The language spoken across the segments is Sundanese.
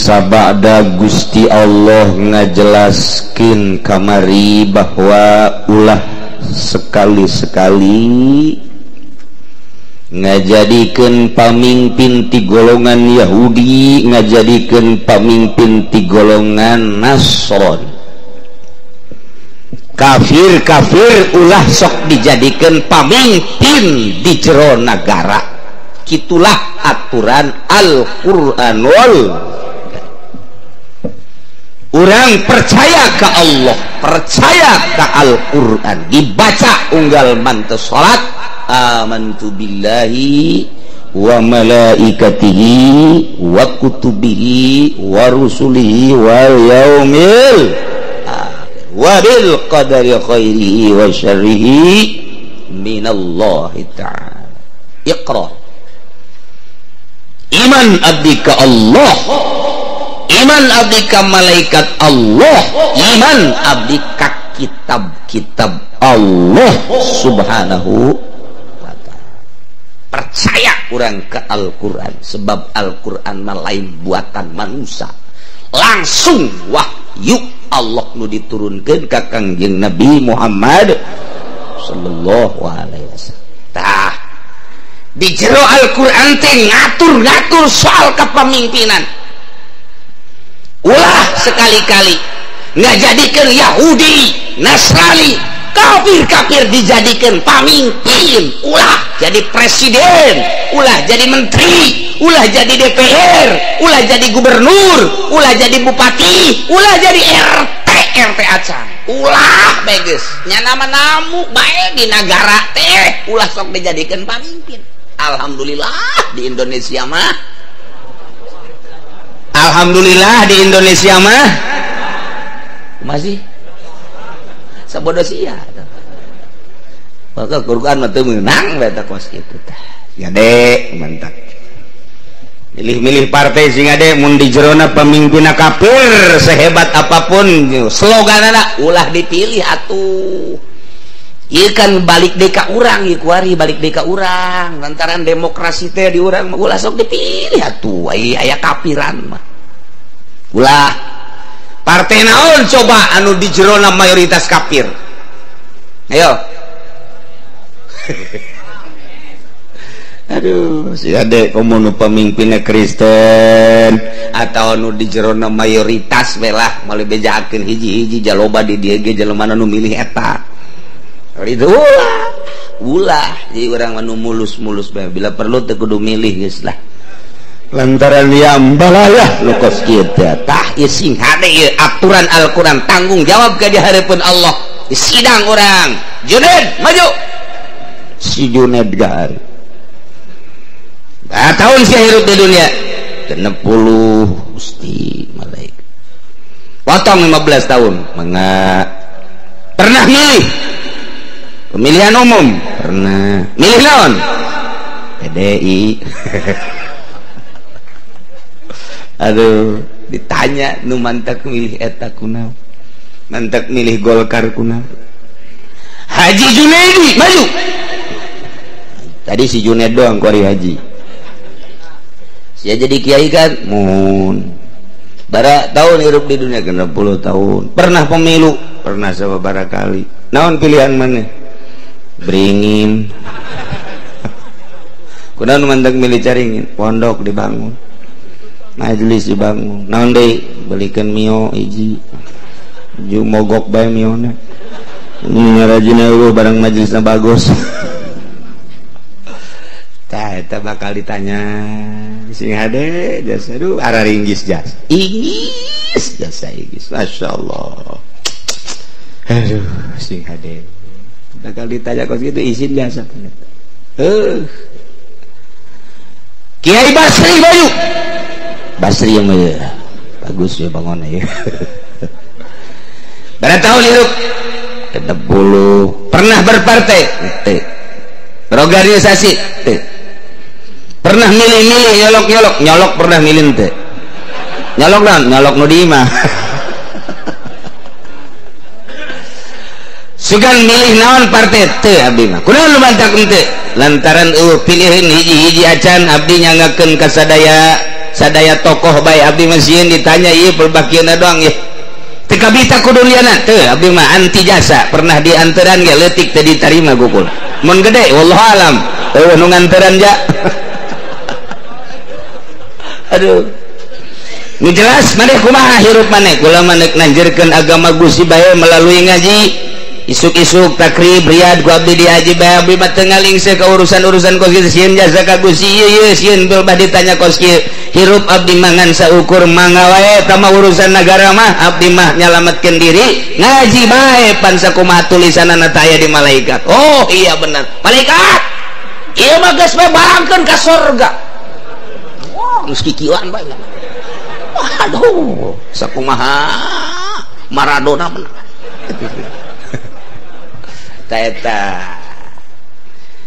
Sabada Gusti Allah ngajelaskeun kamari bahwa ulah sekali-sekali ngajadikeun pamimpin ti golongan Yahudi, ngajadikeun pamimpin ti golongan Nasrani. Kafir-kafir ulah sok dijadikeun pamimpin di jero nagara. Kitulah aturan Al-Qur'anul. Urang percaya ke Allah, percaya ke Al-Qur'an, dibaca unggal mantu salat, amantu billahi wa malaikatihi wa kutubihi wa rusulihi wal yaumil akhir wa bil qadari khairihi wa syarrihi minallahi ta'ala. Iqra. Iman abdi ka Allah, iman abdi ka malaikat Allah, iman abdi ka kitab-kitab Allah subhanahu wa ta'ala. Percaya orang ke Al-Quran, sebab Al-Quran mah lain buatan manusia, langsung wahyu Allah nu diturunkeun ka Kangjeng Nabi Muhammad sallallahu alaihi wasallam. Tah, di jero Al-Quran teh ngatur-ngatur soal kepemimpinan. Ulah sekali-kali ngajadikeun Yahudi, Nasrani, kafir-kafir dijadikan pamimpin. Ulah jadi presiden, ulah jadi menteri, ulah jadi DPR, ulah jadi gubernur, ulah jadi bupati, ulah jadi RT, RT acan. Ulah bagus, nyana namu bae di nagara teh ulah sok dijadikan pamimpin. Alhamdulillah di Indonesia mah, alhamdulillah di Indonesia mah masih sabodo sia. Maka Quran mah teu meunang eta kos kitu tah. Gade mantap. Milih-milih partai sing ade mun di jerona pemimpinna kafir sehebat apapun sloganana ulah dipilih atuh. Ieu kan balik deui ka urang, ieu kuari balik deui ka urang. Lantaran demokrasi teh di urang mah ulah sok dipilih atuh, aya kafiran mah. Ulah partai naon coba anu di jerona mayoritas kafir. Ayo. Aduh, si ade komo nu pemimpinna Kristen atau nu di jerona mayoritas belah moal bejakeun hiji-hiji jaloba di dieu ge jelema nu milih eta. Itu ulah, ulah jadi urang mah nu mulus-mulus bae bila perlu teu kudu milih geus lah. Lantaran yang balayah nu kos kieu teh tah ieu sing hade ieu aturan Al-Qur'an, tanggung jawab ka di hareupeun Allah. Di sidang urang, Juned maju. Si Juned gahar. Nah, tahun sia hirup di dunia 60 Gusti malaikat. Potong 15 tahun mangga. Pernah milih pemilihan umum? Pernah. Milih naon? PDI. Aduh, ditanya nu mantak milih eta kunaon? Mantak milih Golkar kunaon? Haji Junaidi maju. Tadi si Junaid doang kuari haji. Sia jadi kiai kan? Mun. Bara tahun hirup di dunia 60 tahun. Pernah pemilu? Pernah sababaraha kali. Naon pilihan mana? Beringin. Kunaon mantak milih caringin? Pondok dibangun, majelis dibangun. Naon deui? Belikeun mio hiji. Ju mogok bae miona. Ngarajina eueuh barang majelisna bagus. Tah eta bakal ditanya sing hade jasa aduh araringgis jas. Inggis jasa inggis. Masyaallah. Aduh sing hade. Bakal ditanya kos kitu izin jasa. Kiai Basri maju. Basri yang maju. Bagus ya bangun ya. Berapa tahun hidup? 60. Pernah berpartai? Teu. Berorganisasi? Teu. Pernah milih-milih nyolok-nyolok? Nyolok pernah milih teu? Nyolok naon? Nyolok nu di imah. Sugan milih naon partai teu abdi mah. Kunaon nu bantak henteu? Lantaran eueuh pilihan hiji-hiji acan abdi nyanggakeun ka sadaya Sadaya tokoh bae abdi mah sieun ditanya ieu perbakieuna doang ieu. Teu kabita ku duniana teu abdi mah anti jasa pernah dianteran ge leutik teu ditarima gukul. Mun gede wallahu alam. Eueuh nu nganteran ja. Aduh. Nu jelas maneh kumaha hirup maneh kula mah neuk nanjeurkeun agama Gusti bae melalui ngaji. Isuk-isuk takrib riyad ku abdi dihaji bae abdi mah teu ngalingse ka urusan-urusan kos kieu sieun jasa ka Gusti ieu ieu sieun beulah ditanya kos kieu hirup abdi mangan saukur mangga wae tama urusan nagara mah abdi mah nyalametkeun diri ngaji bae pan sakumaha tulisanana teh aya di malaikat. Oh iya bener malaikat ieu mah geus bae barangkeun ka sorga. Wah geus kikieuan bae. Aduh sakumaha Maradona bener. Eta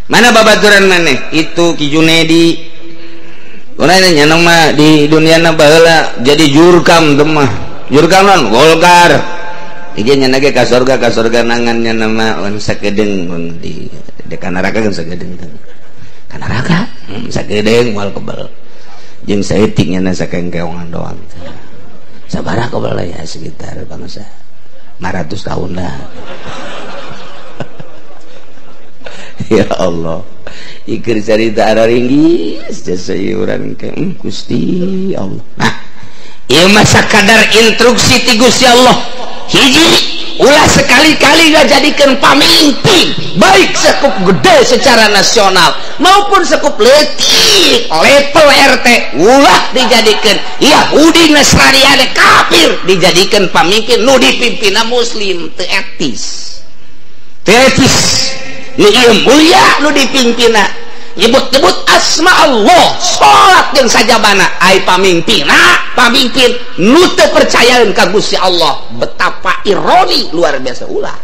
mana babaturan maneh itu Ki Junedi urang nya mah di dunia na baheula jadi jurkam teh mah jurkam non Golkar ieu nya ge ka sorga nangan nya mah wan sakedeung di ka neraka kan sakedeung ka neraka sakedeung moal kebel jeung saeutik nya sakengkeongan doang sabaraha kebel ya sekitar bangsa 500 tahun lah. Ya Allah, ikir carita araringgis jasa urang ke Gusti Allah. Nah, ieu mah sakadar instruksi ti Gusti Allah. Hiji, ulah sekali-kali ngajadikeun pamimpin, baik sekup gede secara nasional maupun sekup leutik level RT, ulah dijadikeun Yahudi Nasrani ade kafir dijadikeun pamimpin nu dipimpinna muslim teu etis. Teu etis. Nu ieu mulia nu dipimpinna nyebut-nyebut asma Allah salat jeung sajabana ai pamimpinna pamimpin nu teu percayaeun ka Gusti Allah. Betapa ironi luar biasa. Ulah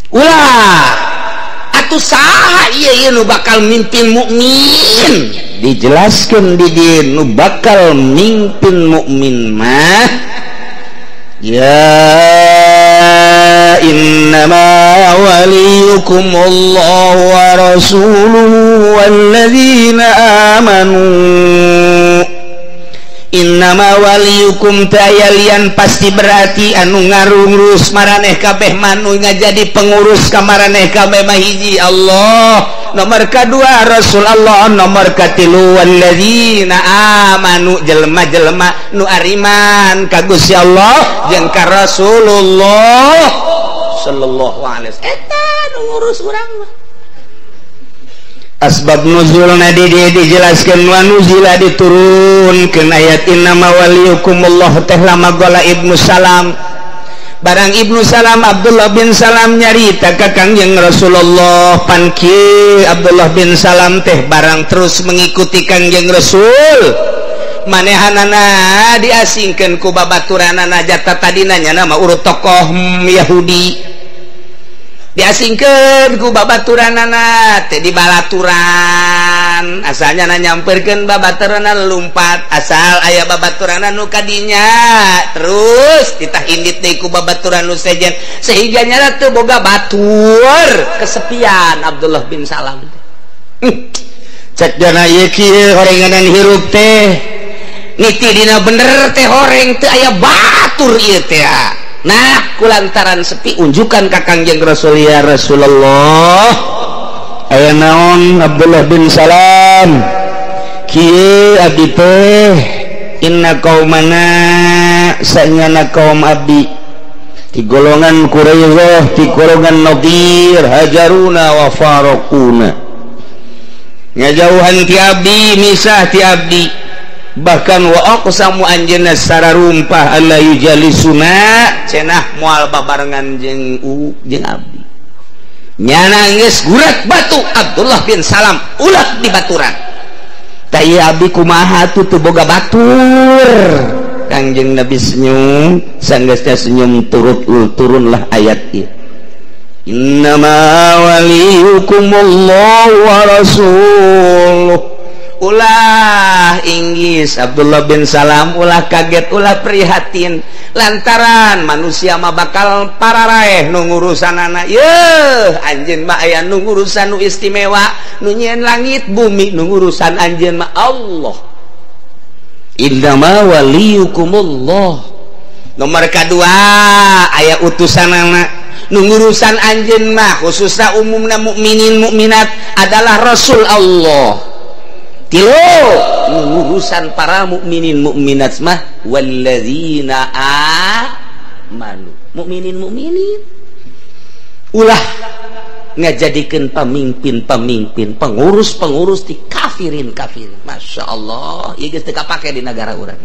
ulah atuh saha ieu nu bakal mimpin mukmin dijelaskeun di dieu nu bakal mimpin mukmin mah ya innama waliyukumullahu wa rasuluhu walladzina amanu. Innama waliyukum tayalian pasti berarti anu ngarungurus maraneh kabeh manu ngajadi pengurus ka maraneh kabeh mah hiji Allah, nomor kadua Rasul Allah, nomor katilu walladzina amanu jelema-jelema nu ariman ka Gusti Allah jeung ka Rasulullah sallallahu alaihi wasallam. Eta nu ngurus urang mah. Asbab nuzulna di dieu dijelaskeun wa nuzila diturunkeun ayat innama waliyukumullah teh lama gola Ibnu Salam. Barang Ibnu Salam Abdullah bin Salam nyarita ka Kangjeng Rasulullah pan kieu Abdullah bin Salam teh barang terus mengikuti Kangjeng Rasul manehanana diasingkeun ku babaturanana jata tadina nya mah urut tokoh Yahudi diasingkeun ku babaturanana teh di balaturan asalnya na nyamperkeun babaturanana lumpat asal aya babaturanana nu kadinya terus ditah indit deui ku babaturan nu sejen sehingga nyana teu boga batur kesepian Abdullah bin Salam teh. Cek dana ieu kieu horenganan hirup teh niti dina bener teh horeng teu aya batur ieu teh. Nah kulantaran sepi unjukan ka Kangjeng Rasul ya Rasulullah aya naon Abdullah bin Salam kieu abdi teh inna qaumana sanyana kaum abdi ti golongan Quraisyah ti golongan Nadir hajaruna wa faraquna ngajauhan ti abdi misah ti abdi bahkan wa aqsamu anjeunna sararumpah alla yujalisuna cenah moal babarengan jeung jeung abdi nyana geus gurat batu Abdullah bin Salam ulah dibaturan tah ieu abdi kumaha atuh teu boga batur. Kangjeng Nabi senyum sanggeusna senyum turunlah ayat ieu innama waliyukumullahu wa rasuluh. Ulah Inggris Abdullah bin Salam ulah kaget ulah prihatin lantaran manusia mah bakal pararaeh nu ngurusanana. Yeuh anjeun mah aya nu ngurusan nu istimewa nu nyieun langit bumi nu ngurusan anjeun mah Allah. Innama waliyukumullah. Nomor kedua aya utusanana nu ngurusan anjeun mah khususna umumna mukminin mukminat adalah Rasul Allah. Tilu nu ngurusan para mukminin mukminat mah walladzina amanu. Mukminin mukminin ulah ngajadikeun pamimpin-pamimpin, pengurus-pengurus di kafirin-kafirin. Masya Allah, ieu geus teu kapake di nagara urang.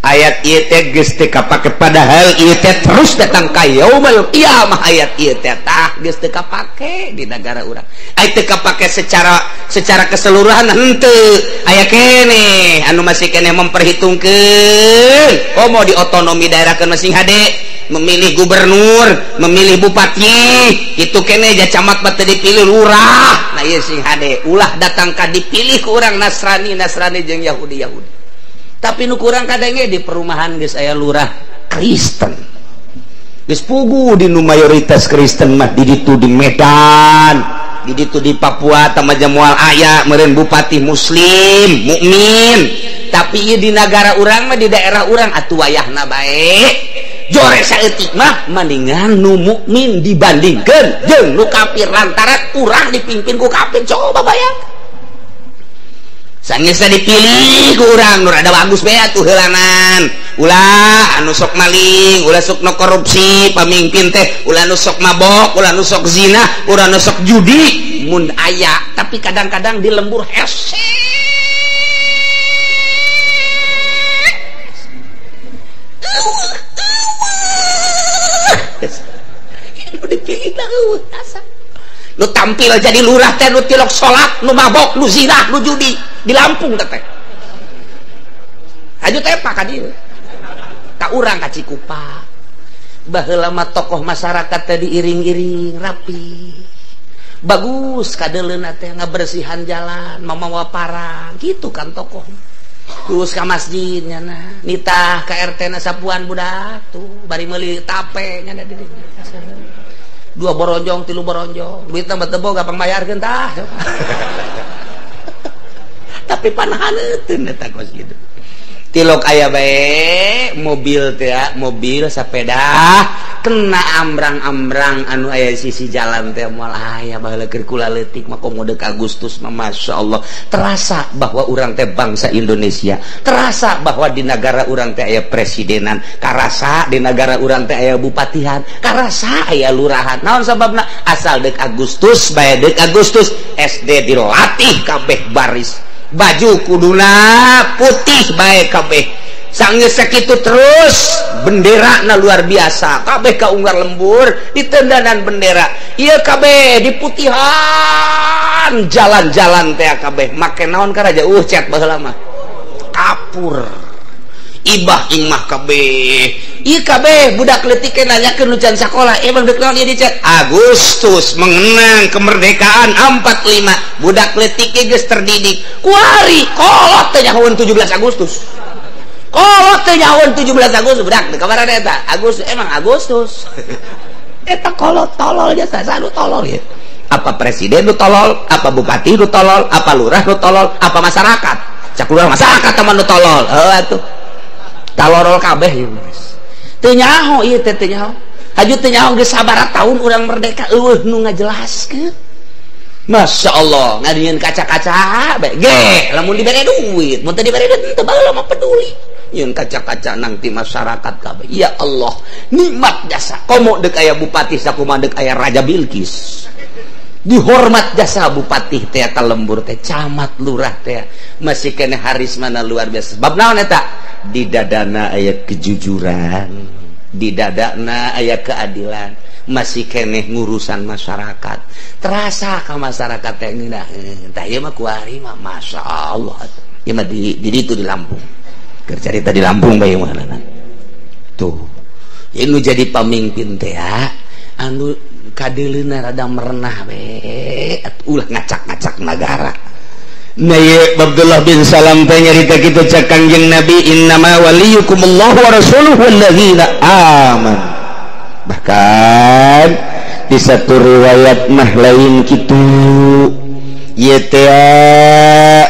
Ayat ieu teh geus teu kapake padahal ieu teh terus datang ka yaumul qiyamah. Ayat ieu teh tah geus teu kapake di nagara urang. Aya teu kapake secara keseluruhan henteu. Aya keneh anu masih keneh memperhitungkeun komo di otonomi daerah keun masing hade memilih gubernur, memilih bupati, itu keneh ja camat mah teu dipilih lurah. Nah ieu sing hade ulah datang ka dipilih ku urang Nasrani Nasrani jeung Yahudi Yahudi. Tapi nu kurang kadangnya di perumahan geus aya lurah Kristen. Geus pugu di nu mayoritas Kristen mah di ditu di Medan, di ditu di Papua tamaja moal aya meureun bupati muslim, mukmin. Tapi ieu di nagara urang mah di daerah urang atuh wayahna bae. Jore saeutik mah mendingan nu mukmin dibandingkeun jeung nu kafir lantaran urang dipimpin ku kafir. Coba bayangkan. Sanggeusna dipilih ku urang nu rada bagus bae atuh heulanan. Ulah anu sok maling, ulah sok nu korupsi pamimpin teh, ulah nu sok mabok, ulah nu sok zina, ulah nu sok judi mun aya, tapi kadang-kadang di lembur hese. Nu dipilih lah eueuh asa. Nu tampil jadi lurah teh nu tilok salat, nu mabok, nu zina, nu judi di Lampung teh. Haju teh pak ka dieu. Ka urang ka Cikupa. Baheula mah tokoh masyarakat teh diiring-iring rapi. Bagus kadeuleuna teh ngabersihan jalan, mamawa parang, gitu kan tokoh. Terus ka masjid nyana, nitah ka RT na sapuan budak tuh bari meuli tape nyana di dieu. 2 boronjong, 3 boronjong, duitna mah teu boga pangmayarkeun tah. Tapi panahaneuteuun eta kos kitu. Tilok aya bae mobil teh, mobil sepeda kena ambrang-ambrang anu aya sisi jalan teh moal aya baheula keur kula leutik mah komo deuk Agustus mah Masya Allah. Terasa bahwa urang teh bangsa Indonesia, terasa bahwa di negara urang teh aya presidenan, karasa di negara urang teh aya bupatihan, karasa aya lurahan. Naon sababna? Asal deuk Agustus bae deuk Agustus SD dilatih kabeh baris, baju kuduna putih bae kabeh. Sanggeus sakitu terus bendera na luar biasa kabeh ka unggar lembur ditendanan bendera ieu kabeh diputihan jalan-jalan teh kabeh make naon ka raja cat baheula mah kapur ibah imah kabeh ieu kabeh budak leutik nanyakeun nu can sakola emang deuk naon ieu dicat Agustus mengenang kemerdekaan 45 budak leutik geus terdidik kuari kolot teh nyahoeun 17 Agustus kolot teh nyahoeun 17 Agustus budak teh kabarana eta Agustus emang Agustus eta kolot tolol jasa sanu tolol ya. Apa presiden nu tolol, apa bupati nu tolol, apa lurah nu tolol, apa masyarakat cak lurah masyarakat teman nu tolol heuh atuh talorol kabeh ieu geus teu nyaho ieu teh teu nyaho haju teu nyaho geus sabaraha taun urang merdeka eueuh nu ngajelaskeun. Masya Allah ngadieun kaca-kaca bae ge lamun dibere duit mun teu dibere duit teu baheula mah peduli yeun kaca-kaca nang ti masyarakat kabeh. Ya Allah nikmat jasa komo deuk aya bupati sakumaha deuk aya Raja Bilqis dihormat jasa bupati teh ka lembur teh camat lurah teh masih keneh harismana luar biasa. Sebab naon eta di dadana aya kejujuran, di dadana aya keadilan, masih keneh ngurusan masyarakat. Terasa ka masyarakat teh ngeunah. Tah ieu mah kuari mah Masya Allah. Ieu mah di ditu di Lampung. Keur carita di Lampung bae mah. Tuh. Ieu nu jadi pamimpin teh anu kadeuleuna rada merenah we, ulah ngacak-ngacak nagara. Nah, Abdullah bin Salam teh nyarita kitu cak Kangjeng Nabi, innama waliyukumullahu wa rasuluhu walladzina amanu. Bahkan di satu riwayat mah lain kitu ieu teh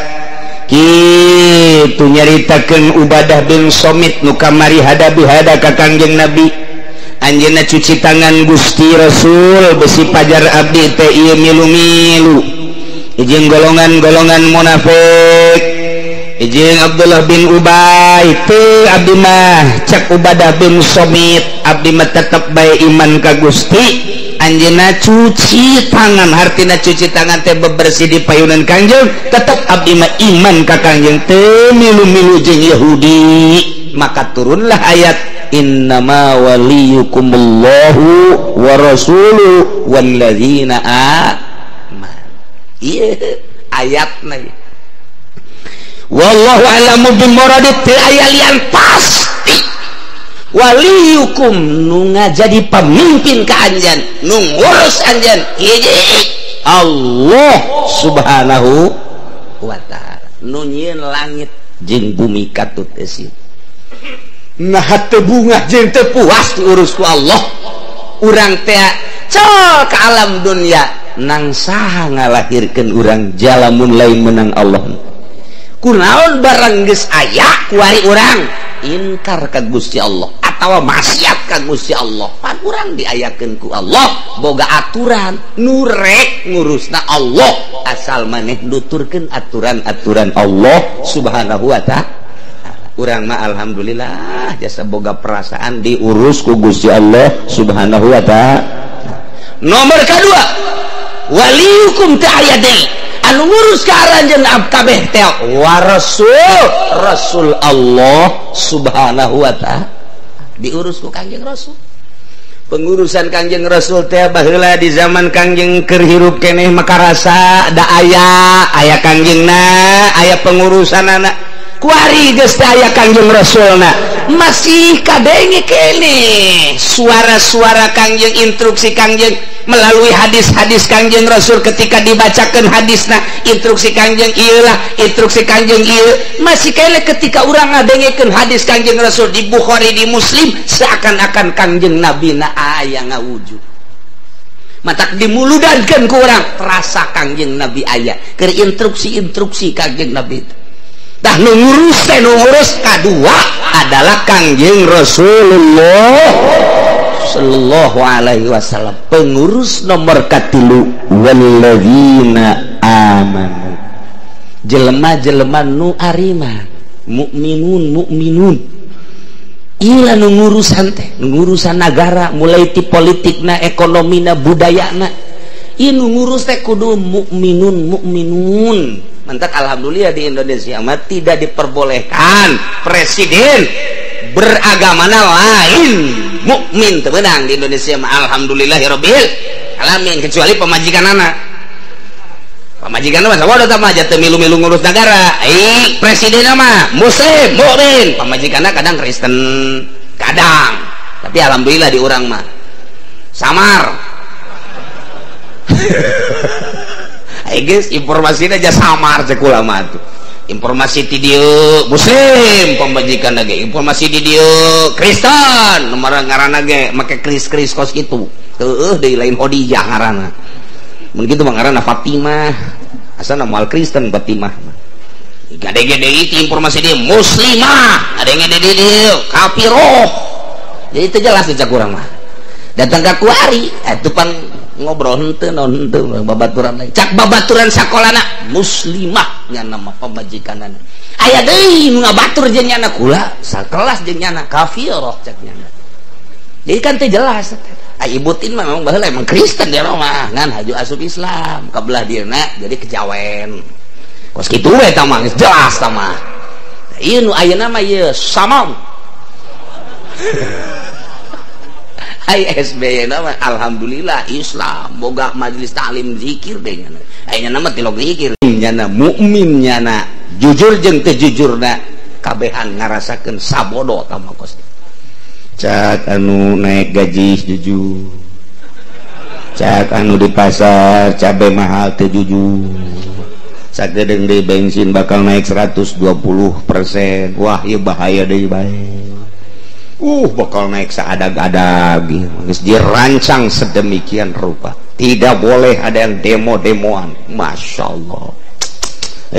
kitu nyaritakeun Ubadah bin Somit nu kamari hadabi hada ka Kangjeng Nabi. Anjeunna cuci tangan Gusti Rasul besi pajar abdi teh ieu milu-milu jeung golongan-golongan munafik jeung Abdullah bin Ubay teu abdi mah cek Ubadah bin Somit abdi mah tetep bae iman ka Gusti. Anjeunna cuci tangan, hartina cuci tangan teh bebersih di payunan Kangjeng, tetep abdi mah iman ka Kangjeng teu milu-milu jeung Yahudi. Maka turunlah ayat innama waliyukumullahu wa rasuluhu walladzina amanu. Iya ayatna wallahu alamu bimuradi teu aya lian pasti waliyukum nu ngajadi pemimpin ka anjeun nu ngurus anjeun hiji Allah subhanahu wa ta'ala nu nyieun langit jeung bumi katut eusi. Nah teu bungah jeung teu puas diurus ku Allah urang teh col ka alam dunia nang saha ngalahirkeun urang jalamun lain menang Allah. Kunaon barang geus aya kuari urang inkar ka Gusti Allah atawa maksiat ka Gusti Allah, pan urang diayakeun ku Allah boga aturan nu rek ngurusna Allah asal maneh nuturkeun aturan-aturan Allah subhanahu wa ta'ala. Urang mah alhamdulillah jasa boga perasaan diurus ku Gusti Allah subhanahu wa ta'ala. Nomor kedua waliyukum teh aya deui anu ngurus ka aranjeun kabeh teh wa rasul rasul Allah subhanahu wa ta'ala diurus ku Kangjeng Rasul. Pengurusan Kangjeng Rasul teh baheula di zaman Kangjeng keur hirup keneh maka rasa da aya aya Kangjengna aya pengurusanana kuari geus teh aya Kangjeng Rasulna masih kadenge keneh suara-suara Kangjeng, instruksi Kangjeng melalui hadis-hadis Kangjeng Rasul. Ketika dibacakan hadisna instruksi Kangjeng ieulah instruksi Kangjeng ieu masih kene ketika urang ngadengekeun hadis Kangjeng Rasul di Bukhari di Muslim seakan-akan Kangjeng Nabi na aya ngawujud matak dimuludankeun ku urang terasa Kangjeng Nabi aya keur instruksi-instruksi Kangjeng Nabi itu. Tah nu ngurus teh nu ngurus kadua adalah Kangjeng Rasulullah sallallahu alaihi wasallam. Pengurus nomor katilu walladzina amanu jelema-jelema nu arima mukminun mukminun ieu nu ngurusan teh ngurusan nagara mulai ti politikna ekonomina budayana ieu nu ngurus teh kudu mukminun mukminun. Mantak alhamdulillah di Indonesia mah tidak diperbolehkan presiden beragama lain mukmin teu meunang di Indonesia mah alhamdulillahirabbil alamin kecuali pemajikan anak pamajikan mah sawadah tah mah teu milu-milu ngurus negara. Presiden mah muslim mukmin pamajikanna kadang Kristen kadang tapi alhamdulillah di urang mah samar. Guys informasinya aja samar cek ulama tuh informasi di dieu muslim pemajikan lagi informasi di dieu Kristen nomor ngaranna ge make kris-kris kos kitu heueuh deui lain Khadijah ngaranna mun kitu mah ngaranna Fatimah asana moal Kristen Fatimah gadege deui informasi di muslimah adenge deui dieu kafiroh jadi itu jelas cek urang mah datang ka kuari atuh pang ngobrol henteu naon henteu babaturan lain cak babaturan sakolana muslimah nya nama pamajikanana aya deui nu ngabatur jeung nyana kula sakelas jeung nyana kafiroh cak nyana jadi kan teu jelas. Ai ibu tin mah memang baheula emang Kristen dia mah ngan haju asup Islam ka belah dieuna jadi kejawen kos kitu we tah mah geus jelas tah mah ieu nu ayeuna mah ieu samam. SBY nama alhamdulillah Islam boga majelis taklim zikir deh nyana ayeuna mah tilok zikir nyana mukmin nyana jujur jeung teu jujurna kabehan ngarasakeun sabodo tah mah kos cak anu naik gaji jujur cak anu di pasar cabe mahal teu jujur Sagedeung deui bensin bakal naik 120%. Wah, ieu bahaya deui bae. Bakal naik saadag-adag. Geus dirancang sedemikian rupa. Tidak boleh ada yang demo-demoan. Masya Allah.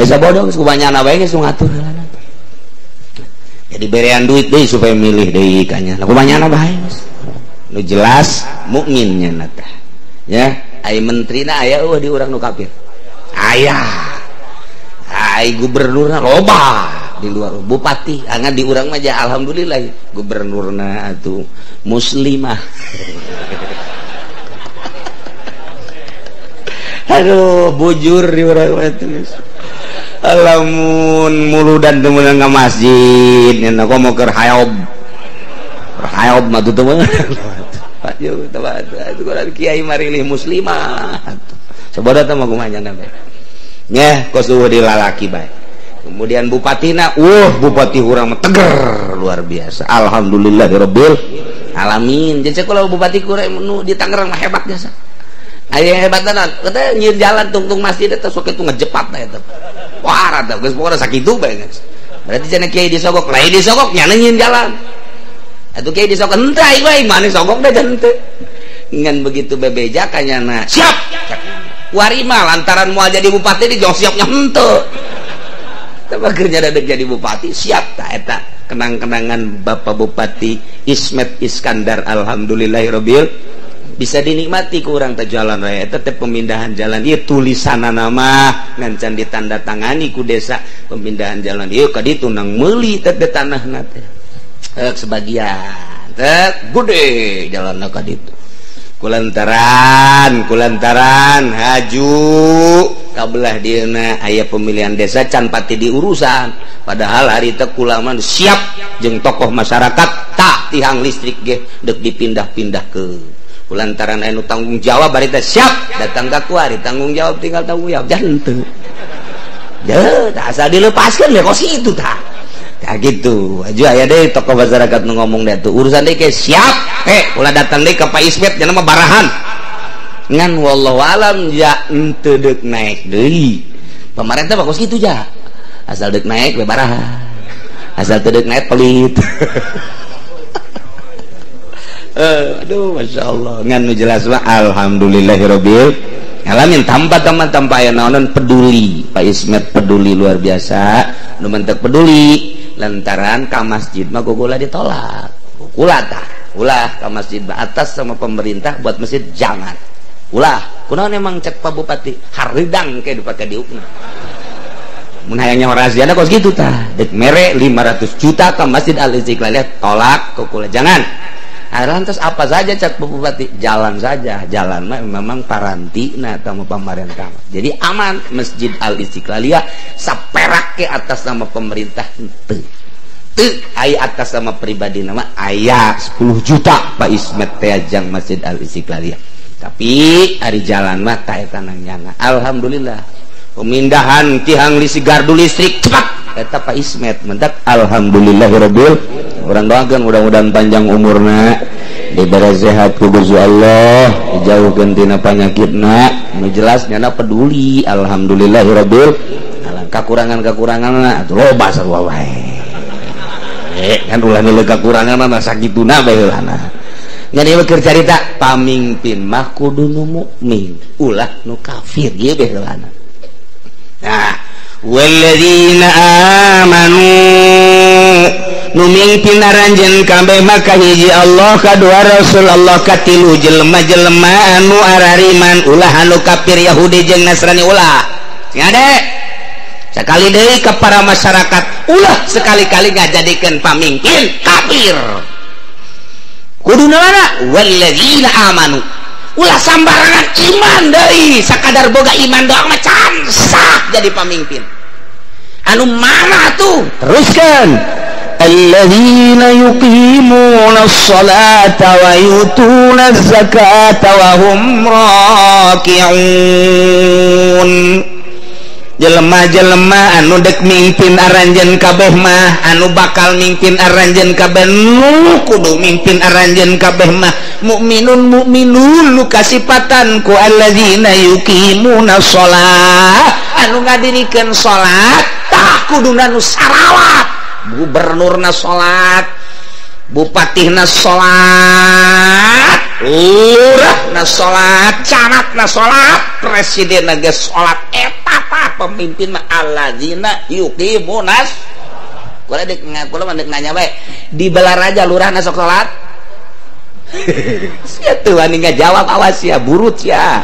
Sabodo geus kubanyana bae geus ngatur heulana. Jadi berean duit deui supaya milih deui kanya. Lah kubanyana bae geus. Nu jelas mukmin nya teh. Ya, ai menterina aya eueuh di urang nu kafir. Aya. Ai gubernurna loba di luar bupati, angan di urang mah ja alhamdulillah gubernurna atuh muslimah. Aduh, bujur di urang mah tuh. Lamun muludan teu meunang ka masjid, nya komo keur hayob. Hayob mah teu meunang. Pak jeung teh atuh kiai marilih muslimah. Sabodo teh mah kumaha nya bae. Nya kos eueuh di lalaki bae. Kemudian bupatina, bupati urang mah teger luar biasa. Alhamdulillahirabbil alamin. Jadi kalau bupati kurang nu di Tangerang mah hebat jasa. Aya hebat tenan, kata nyieun jalan tungtung masjid eta sok itu ngejepat tah eta. Wah, rada geus pokona sakitu bae geus. Berarti cenah kiai disogok, lain disogok nya nyieun jalan. Atuh kiai disogok henteu aing bae mane sogok da henteu. Ngan begitu bebeja kanyana, siap. Warima lantaran moal jadi bupati di jong siapnya henteu. Tapi akhirnya dadek jadi bupati siap ta eta kenang-kenangan Bapak Bupati Ismet Iskandar alhamdulillahirabbil bisa dinikmati kurang teh jalan raya eta teh pemindahan jalan ieu tulisanana mah ngan can ditandatangani ku desa pemindahan jalan ieu ka ditu nang meuli teh tanahna teh sebagian teh gede jalanna ka ditu kulantaran haju kabelah dieuna aya pemilihan desa can pati diurusan padahal hari teh kulaman siap jeung tokoh masyarakat tak tihang listrik ge deuk dipindah-pindah ke kulantaran anu tanggung jawab bari teh siap datang ka kuari tanggung jawab tinggal tanggung jawab jangan teu tah asal dilepaskeun we kos kitu tah tah gitu aju aya deui tokoh masyarakat nu ngomong da tuh urusan deui ke siap ulah datang deui ka Pak Ismet nya mah barahan ngan wallahu alam ja henteu deuk naik deui pemerintah mah kos kitu ja asal deuk naik we barahan asal teu deuk naik pelit. Aduh Masya Allah ngan nu jelas mah alhamdulillahirabbil alamin tanpa teman tanpa aya naonan peduli Pak Ismet peduli luar biasa nu mentek peduli lantaran ka masjid mah kukula ditolak kukula tah ulah ka masjid atas sama pemerintah buat masjid jangan ulah kunaon emang cek Pak Bupati haridang ke dipake diukna mun hayangnya raziana kos kitu tah deuk mere 500 juta ka Masjid Al Istiqlal tolak kukula jangan. Lantas apa saja cak bupati jalan saja jalan mah memang parantina atau pemerintah jadi aman Masjid Al Istiqlaliyah saperak ke atas nama pemerintah teu teu aya atas nama pribadi nama aya 10 juta Pak Ismet teh jang Masjid Al Istiqlaliyah tapi ari jalan mah ta eta nang nyana alhamdulillah pemindahan tihang listrik gardu listrik cepat eta Pak Ismet mentak alhamdulillahirabbil orang doakan mudah-mudahan panjang umurna diberi sehat ku Gusti Allah dijauhkeun tina panyakitna nu jelas nyana peduli alhamdulillahirabbil alamin kakurangan-kakuranganna atuh loba sarua wae kan ulah nilai kakurangan mah sakituna bae heulana ngan ieu keur carita pamingpin mah kudu nu mukmin ulah nu kafir ieu bae heulana. Nah walladzina amanu nu mingpin aranjeun kabeh maka hiji Allah kadua Rasul Allah katilu jelema-jelema anu arariman ulah anu kafir Yahudi jeung Nasrani ulah sing ade sakali deui ka para masyarakat ulah sekali-kali ngajadikeun pamingpin kafir kuduna mana walladzina amanu ulah sambarangan iman deui sakadar boga iman doang mah can sah jadi pamimpin anu mana tuh teruskan alladzina yuqimuna sholata wa yutuna zakata wa hum raki'un Jelema-jelema anu dek mimpin aranjeun kabeh mah, anu bakal mimpin aranjeun kabeh nu kudu mimpin aranjeun kabeh mah mukminun mukminun nu kasipatan ku alladzina yuqimuna shalah, anu ngadirikeun salat tah kuduna nu sarawat, gubernurna salat, bupatihna salat, lurahna salat, camatna salat, presidenna ge salat. Eta tah pemimpin mah alladzina yuqimunas. Kula dek kula mah dek nanya bae, di Balaraja lurahna sok salat? Sia teu wani ngajawab, awas ya burut ya.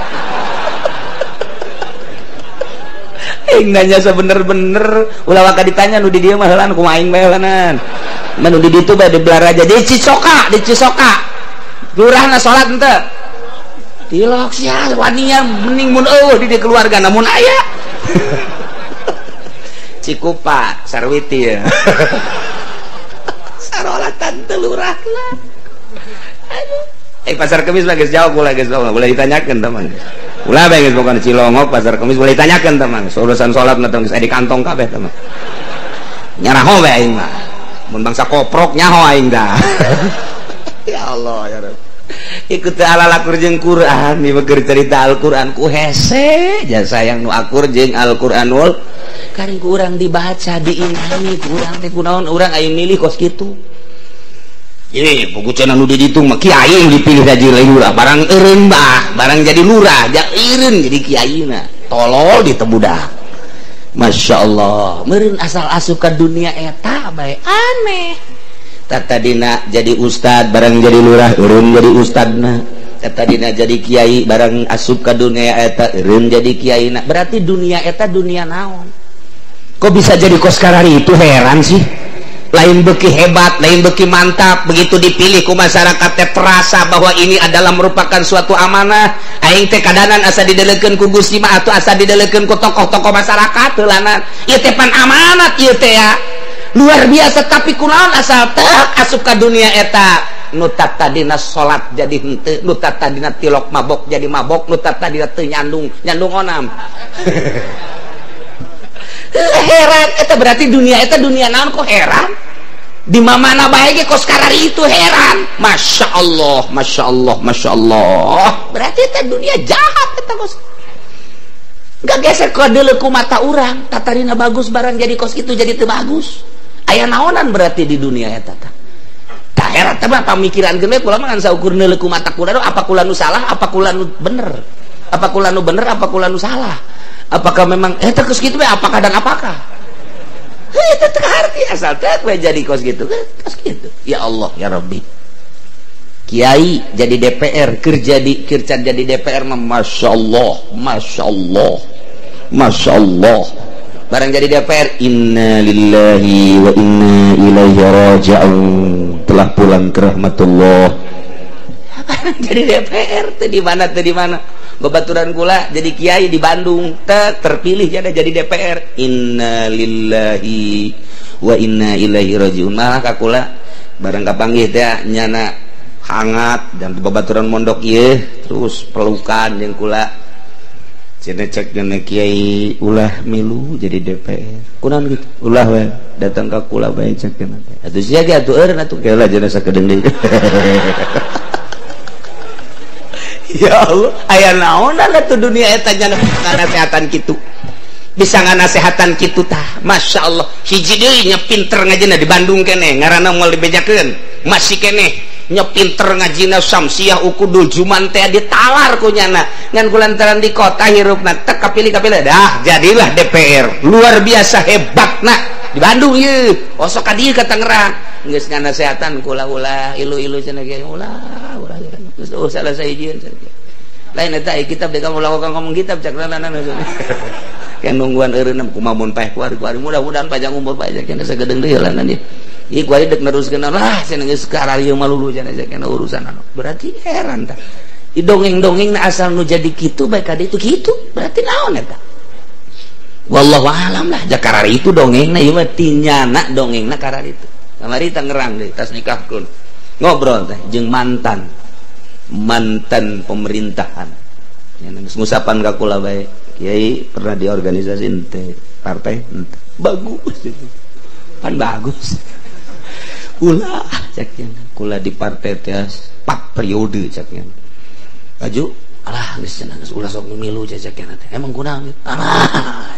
Aing nanya sebener-bener ulah waka ditanya nu di dieu mah heulan kumaha aing bae heulanan. Manu di ditu bae di Balaraja di Cisoka, di Cisoka. Lurahna salat henteu? Tilok sia waninya mending mun eueuh di dieu keluarga namun aya. Cikupa Sarwiti ya. Sarolatan teu lurahna. Aduh. Pasar Kemis lah geus jawab ulah geus boleh ditanyakeun teman. Ulah bae geus pokona Cilongok pasar Kemis boleh ditanyakeun teman. Urusan salat mah geus di kantong kabeh teman. Nyaraho bae aing mah. Mun bangsa koprok nyaho aing dah. Ya Allah ya Rabb. Ikut ala lakur jeung Quran ieu keur cerita Al-Qur'an ku hese jasa yang nu akur jeung Al-Qur'anul Karim ku urang dibaca diimani ku urang teh kunaon urang aya milih kos kitu. Ini buku cenah nu dihitung mah kiai dipilih jadi lurah barang eureun bah barang jadi lurah ja eureun jadi kiaina tolol ditebudak. Masya Allah meureun asal asup ka dunia eta bae aneh. Tadina jadi ustad barang jadi lurah eureun jadi ustadna, tadina jadi kiai barang asup ka dunia eta eureun jadi kiaina. Berarti dunia eta dunia naon? Kok bisa jadi kos karari itu heran sih. Lain beki hebat, lain beki mantap, begitu dipilih ku masyarakat teh terasa bahwa ini adalah merupakan suatu amanah. Aing teh kadanan asa didelekeun ku Gusti mah atuh asa didelekeun ku tokoh-tokoh masyarakat heulanan. Ieu teh pan amanat ieu teh ya. Luar biasa tapi kunaon asal teh asup ka dunia eta nu tadina salat jadi henteu, nu tadina tilok mabok jadi mabok, nu tadina teu nyandung, nyandung onam. Heran eta berarti dunia eta dunia naon kok heran? Di mana bae ge kos karari itu heran. Masya Allah, Masya Allah, Masya Allah. Berarti eta dunia jahat eta kos. Gak geser ka deuleu ku mata urang, tatarina bagus barang jadi kos itu jadi teu bagus. Aya naonan berarti di dunia eta tah. Tah heran teh mah pamikiran geus kula mah ngan saukur neuleu ku mata kula apa kula nu salah, apa kula nu bener. Apa kula nu bener, apa kula nu salah. Apakah memang eta kos kitu apakah dan apakah? Heuh teu harti asal teh we jadi kos kitu, kos kitu. Ya Allah ya Rabbi. Kiai jadi DPR, kerja di kerja jadi DPR mah Masya Allah, Masya Allah, Masya Allah. Barang jadi DPR, inna lillahi wa inna ilaihi raji'un. Telah pulang ke rahmatullah. Barang jadi DPR teh di mana teh di mana? Babaturan kula jadi kiai di Bandung, terpilih jadi DPR. Inna lillahi wa inna ilaihi raji'un. Malah ka kula barang kapanggih teh nyana hangat dan babaturan mondok ieu terus pelukan jeung kula. Cenah cek geuna kiai ulah milu jadi DPR. Kunaon kitu? Ulah we datang ka kula bae cek geuna teh. Atuh sia ge atuh eureun atuh keula cenah sakedeung deui. Ya Allah, aya naonan atuh dunia eta nya ngasehatan kitu. Bisa nganasehatan kitu tah. Masya Allah, hiji deui nya pinter ngajina di Bandung keneh, ngaranna moal dibejakeun. Masih keneh nya pinter ngajina Samsiah Ukudul Juman teh ditalar ku nyana. Ngan kulantaran di kota hirupna tek kapilih-kapilih dah jadilah DPR. Luar biasa hebatna di Bandung ieu. Osok ka dieu ka Tangerang. Geus nganasehatan kula ulah ilu-ilu cenah ge ulah ulah. Geus salah sahijieun cenah. Lain eta kitab deui kamu lakukan ngomong kitab cak lanana. Kan nungguan eureun kumaha mun paeh kuari-kuari mudah-mudahan panjang umur paeh cenah sagedeung deui heulanan ieu. Ieu kuari deuk neruskeun lah cenah geus kararieu malulu cenah cenah urusan anu. Berarti heran tah. Di dongeng-dongeng na asal nu jadi kitu bae ka ditu kitu berarti naon eta? Wallahu alam lah jakarari itu dongengna ieu mah tinyana dongengna karari itu. Kamari Tangerang deui tas nikahkeun. Ngobrol teh jeung mantan pemerintahan. Nya geus ngusapan ka kula bae. Kiai pernah di organisasi ente partai ente bagus itu kan bagus ulah ceknya kula di partai teh 4 periode ceknya baju alah geus cenah geus ulah sok milu ceknya teh emang kunaon alah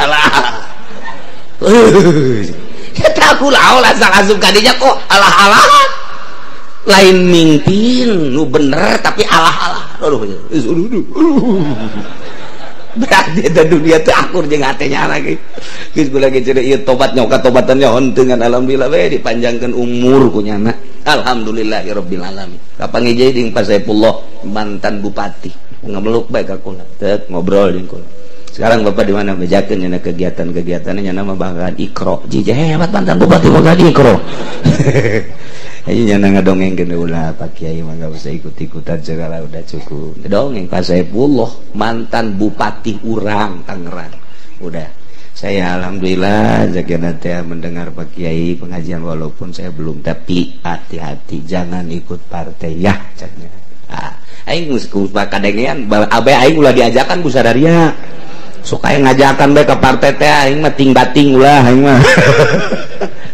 alah eta kula ulah asup ka dinya kok alah alah lain mimpin nu bener tapi alah alah aduh berarti eta dunia teh akur jeung hatenya lagi geus kula ge cenah ieu tobat nyoka tobatan nyaon dengan alhamdulillah we dipanjangkeun umur ku nyana alhamdulillahirabbil alamin kapanggih jeung Pak Saifullah mantan bupati ngameluk bae ka kula teu ngobrol jeung kula sekarang bapak di mana bejakeun nyana kegiatan-kegiatannya nyana mah bahkan Iqra jijah hebat mantan bupati bahkan Iqra ayo nyana ngadongengkeun ulah Pak Kiai mah enggak usah ikut-ikutan segala udah cukup dongeng Pak Saifullah mantan bupati urang Tangerang udah saya alhamdulillah jaga nanti mendengar Pak Kiai pengajian walaupun saya belum tapi hati-hati jangan ikut partai ya caknya ah aing geus kadengean abe aing ulah diajakan ku sadaria sok aya ngajakan bae ka partai teh aing mah ting bating ulah aing mah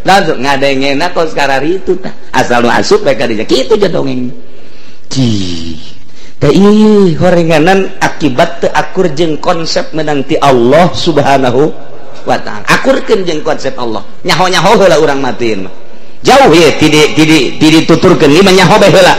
langsung ngadengena kos kararitu tah asal nu asup bae ka dinya kitu ja dongeng cih teh ieu horenganan akibat teu akur jeung konsep menang ti Allah Subhanahu wa ta'ala akurkeun jeung konsep Allah nyaho-nyaho heula urang matiin mah jauh ye ti dituturkeun ieu mah nyaho bae heula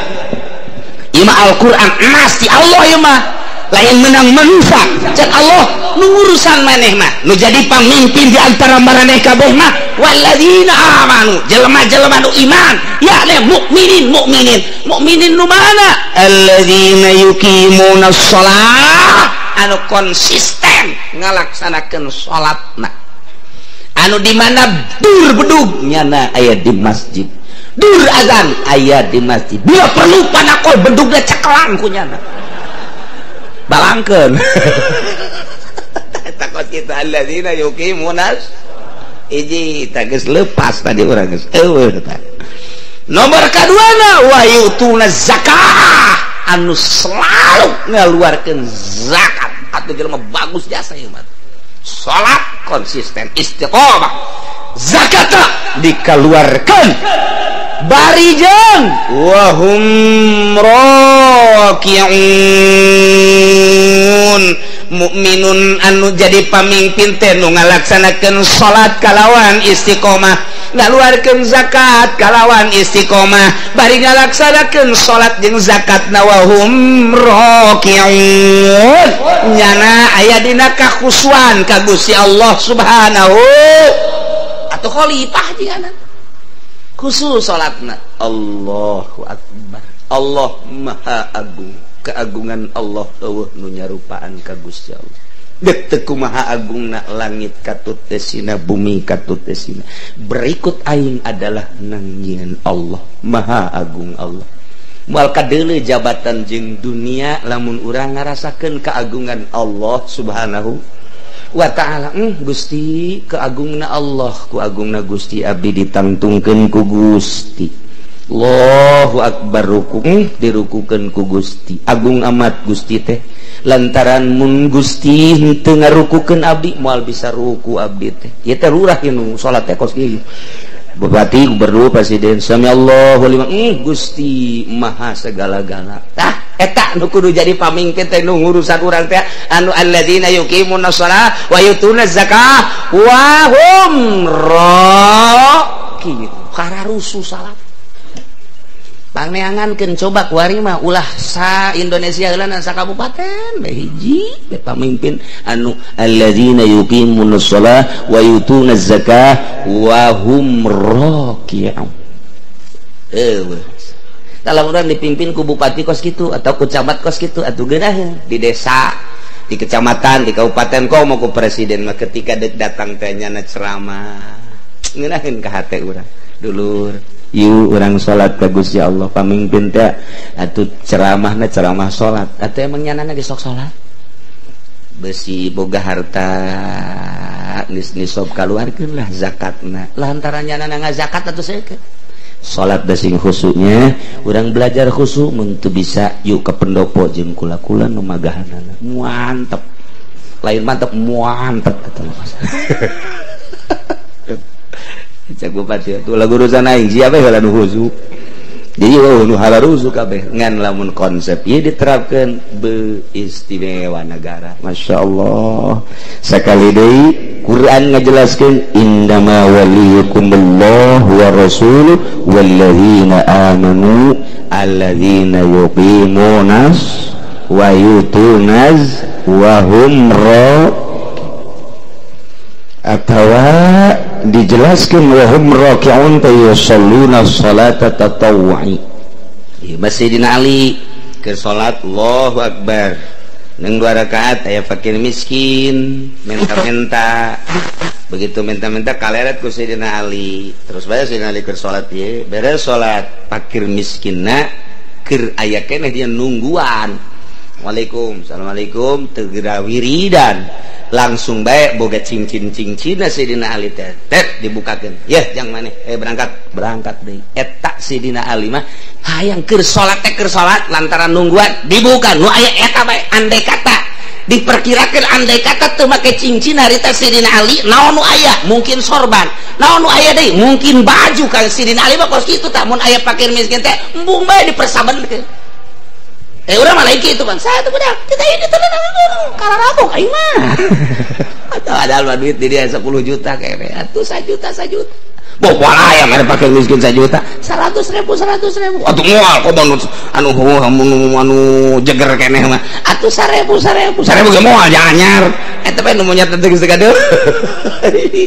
ieu mah Al-Qur'an emas ti Allah ieu mah lain menang manusia cek Allah nu urusan maneh mah nu jadi pamimpin di antara maraneh kabeh mah walladzina amanu jelema-jelema nu iman yakni mukminin mukminin mukminin nu mana alladzina yuqimuna shalah anu konsisten ngalaksanakeun salatna anu di mana dur bedug nyana aya di masjid dur azan aya di masjid bila perlu panakol bedugna cekelang ku nyana balangkeun takot kita alladzina yuqimuna hiji tah geus lepas tadi urang geus eueuh tah nomor kaduana wa yutuna zakah anu selalu ngaluarkeun zakat atuh jelema bagus jasa ieu mah salat konsisten istiqomah zakat dikeluarkan bari jeung wahum raki'un mukminun anu jadi pamimpin teh nu ngalaksanakeun salat kalawan istiqomah ngaluarkeun zakat kalawan istiqomah bari ngalaksanakeun salat jeung zakat na wahum raki'un nyana aya dina kakhusuan ka Gusti Allah Subhanahu atau khalifah jigana khusus salatna Allahu akbar Allah maha agung keagungan Allah eueuh nu nyarupaan ka Gusti Allah deuk teu kumaha agungna langit katut tesina bumi katut tesina berikut aing adalah nangieun Allah maha agung Allah moal kadeuleu jabatan jeung dunia lamun urang ngarasakeun keagungan Allah Subhanahu wa ta'ala. Gusti keagungna Allah ku agungna Gusti abdi ditangtungkeun ku Gusti Allahu akbar ruku dirukukeun ku Gusti agung amat Gusti teh lantaran mun Gusti henteu ngarukukeun abdi moal bisa ruku abdi teh ieu teh lurah ieu nu salat teh kos kieu bupati gubernur presiden sami Allahu liman Gusti maha segala-gala tah eta nu kudu jadi pamimpin teh nu ngurusan urang teh anu alladzina yuqimuna shalah wa yutuna zakah wa hum raki'un kararusu salat pangneangankeun coba kuari mah ulah sa Indonesia heula sa kabupaten bae hiji bae pamimpin anu alladzina yuqimuna shalah wa yutuna zakah wa hum raki'un. Kalau orang dipimpin ku bupati kos gitu atau ku camat kos gitu atau geunah di desa di kecamatan di kabupaten kok mau ku presiden mah ketika datang teh nyana ceramah ngeunaheun ka hate urang dulur yuk urang salat ka Gusti Allah pamimpin teh atuh ceramahna ceramah salat atuh emang nyanana geus sok salat besi boga harta geus nisab kaluarkeun lah zakatna lantaran nyanana ngazakat atuh saeukeun salat dasing khusyuknya urang belajar khusyuk mun teu bisa yuk ke pendopo jeung kula-kula nu magahanana mantep Lain mantep muantep eta mah. Cek bupati atuh lagu urusan aing siapa heula nu husu. Jadi nu halarusu kabeh ngan lamun konsep ieu diterapkeun beistimewa negara. Masya Allah. Sekali deui Quran ngajelaskeun innama waliyukumullahu wa rasuluhu walladzina amanu alladzina yuqimunas wa yutunaz wa hum atawa dijelaskan wa hum raki'un ta yusalluna salata tatawwu'i. Sayyidina Ali ke salat Allahu Akbar neng 2 rakaat aya fakir miskin minta-minta, begitu minta-minta kaleret ku Sayyidina Ali, terus bae Sayyidina Ali ke salat ieu beres salat fakir miskinna keur aya keneh dia nungguan. Waalaikum assalamualaikum tegera wiridan langsung baik boga cincin-cincin Sayyidina Ali teh tet dibukakeun yeh jang maneh berangkat deui eta Sayyidina Ali mah hayang keur salat teh keur salat lantaran nungguan dibuka nu aya eta bae andai kata diperkirakeun andai kata teu make cincin harita Sayyidina Ali naon nu aya mungkin sorban naon nu aya deui mungkin baju kan Sayyidina Ali mah kos kitu tah mun aya fakir miskin teh embung bae dipersabankeun. Urang mah lain kitu bang. Saya tuh budak kita ini tenang kararabok aing mah. Atau ada mah duit di dia 10 juta kayaknya. Atuh 1 juta 1 juta. Boh pola yang ada pakai miskin 1 juta. 100 ribu 100 ribu. Atuh moal komo anu anu jeger keneh mah. Atuh 1000 1000 1000 ge moal jangan anyar. Eta bae nu monyet teh geus gaduh.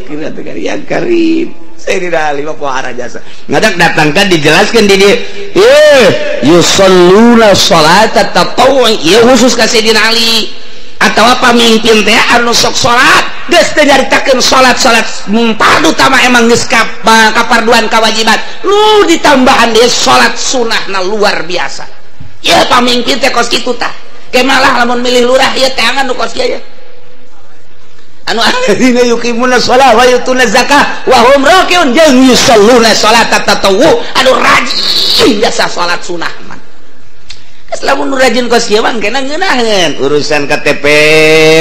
Kira teh ya karim. Sayyidina Ali mah pohara jasa. Ngadak datangkan dijelaskan di dia. Yusalluna salata tatawwu' ieu khusus ka Sayyidina Ali. Atawa pamimpin teh anu sok salat geus teu nyaritakeun salat-salat fardu tama emang geus kaparduan kawajiban. Lu ditambahan deui salat sunahna luar biasa. Ieu pamimpin teh kos kitu tah. Ke malah lamun milih lurah ieu teh angan nu kos kieu. Anu alladzina yuqimuna shalah wa yutuna zakah wa hum rakiun jeung yusalluna salata tatawwu anu rajin jasa salat sunah mah. Geus lamun nu rajin kos kieu mah kena ngeunaheun urusan KTP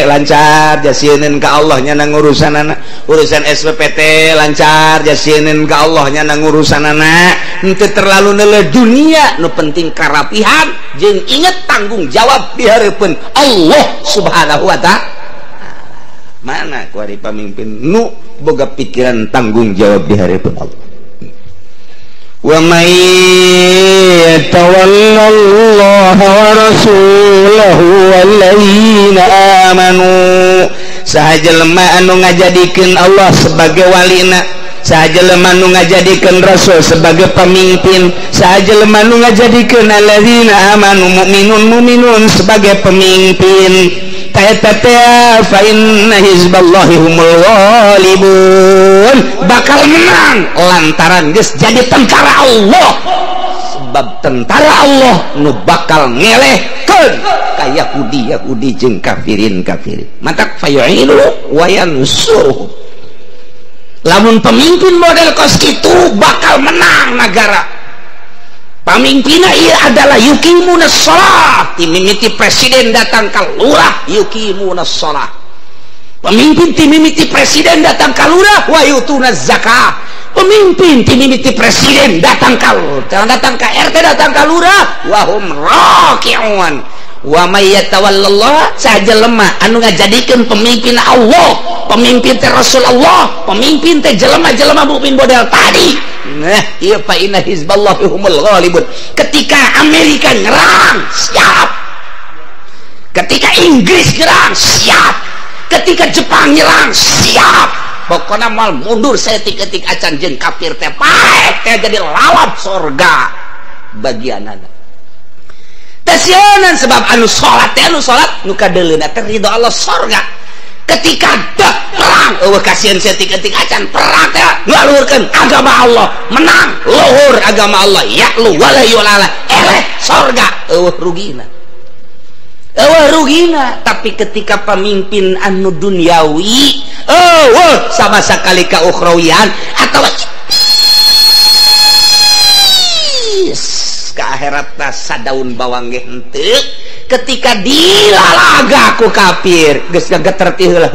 lancar jasieun ka Allah nya nang urusanana, urusan SPPT lancar jasieun ka Allah nya nang urusanana, henteu terlalu neuleuh dunia nu penting karapihan jeung inget tanggung jawab di hareupeun Allah Subhanahu wa ta'ala. Mana kuari pamimpin nu boga pikiran tanggung jawab di hadapan Allah. Wa may yatawallallaha wa rasulahu walladzina amanu saha jelema anu ngajadikeun Allah sebagai walina, saha jelema anu ngajadikeun rasul sebagai pemimpin, saha jelema anu ngajadikeun alladzina amanu mu'minun mu'minun sebagai pemimpin. Eta teh fa inna hizballahi humul ghalibun bakal menang lantaran geus jadi tentara Allah, sebab tentara Allah nu bakal ngelehkeun ka Yahudi Yahudi jeung kafirin kafirin. Matak fayu'inu wa yansuruh. Lamun pemimpin model kos kitu bakal menang negara. Pamimpinna ieu adalah yuqimuna shalah. Timimiti presiden datang ka lurah yuqimuna shalah. Pemimpin timimiti presiden datang ka lurah wa yutuna zakah. Pemimpin timimiti presiden datang ka datang ka RT datang ka lurah wa hum raki'un. Wa may yatawallallah saha jelema anu ngajadikeun pemimpin Allah, pemimpin teh Rasul Allah, pemimpin teh jelema-jelema mukmin model tadi. Nah, ieu fa inna hizballahi humul ghalibun. Ketika Amerika nyerang, siap. Ketika Inggris nyerang, siap. Ketika Jepang nyerang, siap. Pokoknya mal mundur saeutik-eutik acan jeung kafir teh paeh teh jadi lalap sorga bagianana. Tesianan sebab anu salat teh anu salat nu kadeuleuna teh ridho Allah sorga. Ketika dek perang eueuh kasieun saeutik-eutik acan perang teh ngaluhurkeun agama Allah, menang luhur agama Allah, ya lu wala yulala eleh sorga eueuh rugina. Eueuh rugina. Tapi ketika pemimpin anu duniawi eueuh sama sekali ka ukhrawian atawa ke akhirat sadaun bawang ge henteu Ketika dilalaga ku kafir geus gegeter ti heula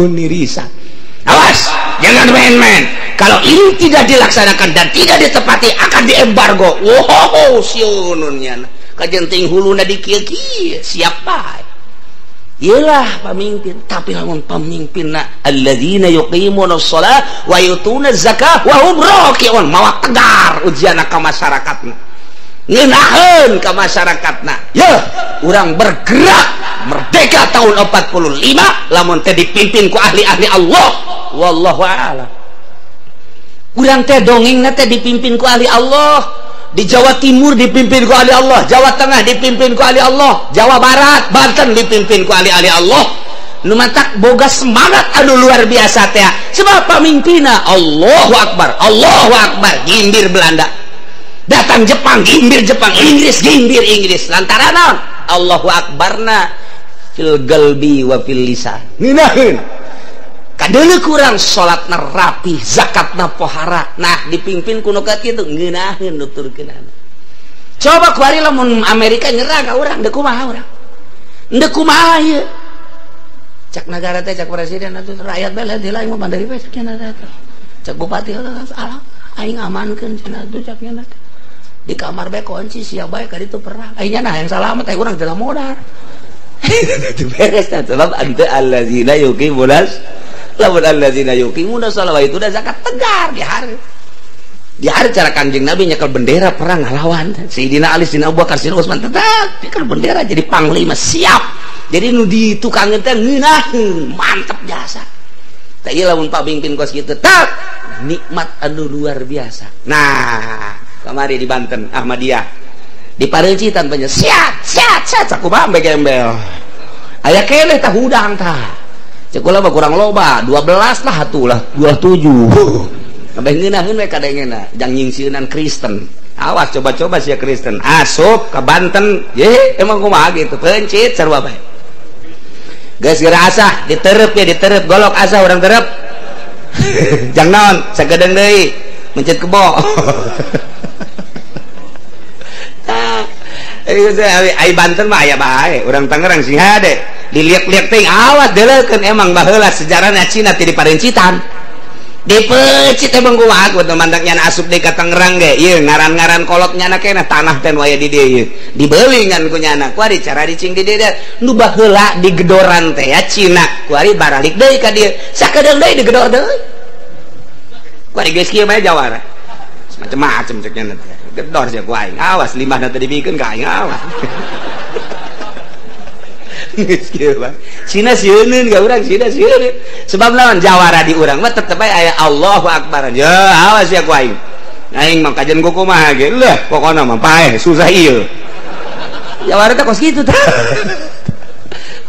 nirisa. Awas, jangan main-main. Kalau ini tidak dilaksanakan dan tidak ditepati akan diembargo. Wow, siunun nyana. Kajenting huluna di kieu-kieu, siap bae. Iyalah pemimpin, tapi lamun pemimpinna alladzina yuqimuna shalah wa yutuna zakah wa hum raki'un, mawa tegar ujianna ka masyarakatna. Ngeunaheun ka masyarakatna. Yeuh, urang bergerak merdeka tahun 45 lamun teh dipimpin ku ahli-ahli Allah. Wallahu a'lam. Urang teh dongengna teh dipimpin ku ahli Allah. Di Jawa Timur dipimpin ku ahli Allah, Jawa Tengah dipimpin ku ahli Allah, Jawa Barat, Banten dipimpin ku ahli-ahli Allah. Nu matak boga semangat anu luar biasa teh. Sebab pamimpinna Allahu Akbar, Allahu Akbar, gimbir Belanda. Datang Jepang, gimbir Jepang, Inggris, gimbir Inggris. Lantaran naon? Allahu Akbarna fil qalbi wa fil lisan. Ngeunaheun. Kadeuleu kurang salatna rapi, zakatna pohara. Nah, dipimpin ku nu kitu ngeunaheun nuturkeunana. Coba kuari lamun Amerika nyerang ka urang, deuk kumaha urang? Deuk kumaha ieu? Cak nagara teh cak presiden atuh rakyat bae lain aing mah mandiri bae cenah teh. Cak bupati alah aing amankeun cenah atuh cak nya teh. Di kamar bae kunci sia bae ka ditu perang. Aing nya yang salamet aing urang teu modar. Itu beres teh sebab anta allazina yuqimunas lamun allazina yuqimuna shalah itu udah zakat tegar di hari. Di hari cara Kanjeng Nabi nyekel bendera perang ngalawan Sayyidina Ali, Sayyidina Abu Bakar, Sayyidina Utsman tetap nyekel bendera jadi panglima siap. Jadi nu di tukang teh ngeunaheun mantep jasa. Tah ieu lamun pamimpin kos kitu tetap nikmat anu luar biasa. Nah, kamari di Banten Ahmadiyah di Pareuncitan banyak siap siap siap sakumaha gembel. Aya keneh tah hudang tah. Cek kula mah kurang loba, 12 lah atuh lah, 27. Kabeh ngeunaheun we kadengena, jang nyingsieunan Kristen. Awas coba-coba sia Kristen. Asup ka Banten, ye emang kumaha gitu, pencit sarua bae. Geus geura asah, diterep ya diterep, golok asah urang terep. Jang naon, sagedeung deui, mencet kebo. Ai Banten mah aya bae, urang Tangerang sing hade. Diliak-liak teh awas deleukeun emang baheula sejarahna Cina ti di Parencitan. Dipecit emang kumaha kudu mandak nyana asup deui ka Tangerang ge. Ieu ngaran-ngaran kolot nyana keneh tanah teh nu aya di dieu ieu. Dibeuli ngan ku nyana. Kuari cara dicing di dieu nu baheula di gedoran teh ya Cina. Kuari baralik deui ka dieu. Sakedeung deui digedor deui. Kuari geus kieu bae jawara. Macem-macem cek nyana teh. Gedor sia ku aing. Awas limbahna teh dibikeun ka aing awas. Geus kieu bae. Cina sieuneun ka urang, Cina sieuneun. Sebab lawan jawara di urang mah tetep bae aya Allahu Akbar. Ya awas ya ku aing. Aing mah kajian ku kumaha ge. Leuh pokona mah paeh susah ieu. Jawara teh kos kitu tah.